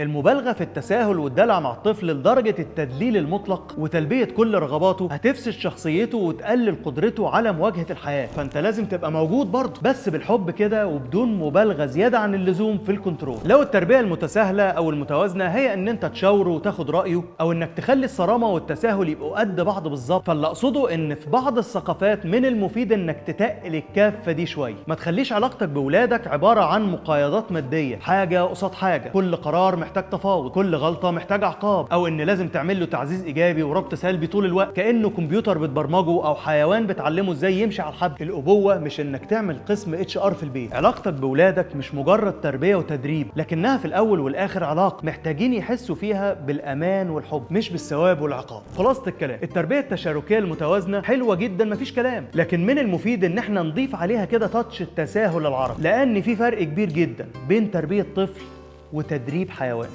المبالغة في التساهل والدلع مع الطفل لدرجة التدليل المطلق وتلبية كل رغباته هتفسد شخصيته وتقلل قدرته على مواجهة الحياة. فانت لازم تبقى موجود برضه، بس بالحب كده وبدون مبالغه زيادة عن اللزوم في ال control. لو التربية المتساهله او المتوازنه هي ان انت تشاوره وتاخد رايه، او انك تخلي الصرامه والتساهل يبقوا قد بعض بالظبط، فاللي اقصده ان في بعض الثقافات من المفيد انك تتقل الكفة دي شوية. ما تخليش علاقتك بولادك عبارة عن مقايضات مادية، حاجة قصاد حاجة، كل قرار محتاج تفاوض، كل غلطه محتاج عقاب، او ان لازم تعمل له تعزيز ايجابي وربط سلبي طول الوقت كانه كمبيوتر بتبرمجه او حيوان بتعلمه ازاي يمشي على الحبل. الابوة مش انك تعمل قسم HR في البيت. علاقتك بولادك مش مجرد تربيه وتدريب، لكنها في الاول والاخر علاقة محتاجين يحسوا فيها بالامان والحب، مش بالثواب والعقاب. خلاصه الكلام، التربية التشاركيه المتوازنه حلوة جدا مفيش كلام، لكن من المفيد ان احنا نضيف عليها كده touch التساهل العربي، لان في فرق كبير جدا بين تربيه طفل وتدريب حيوان.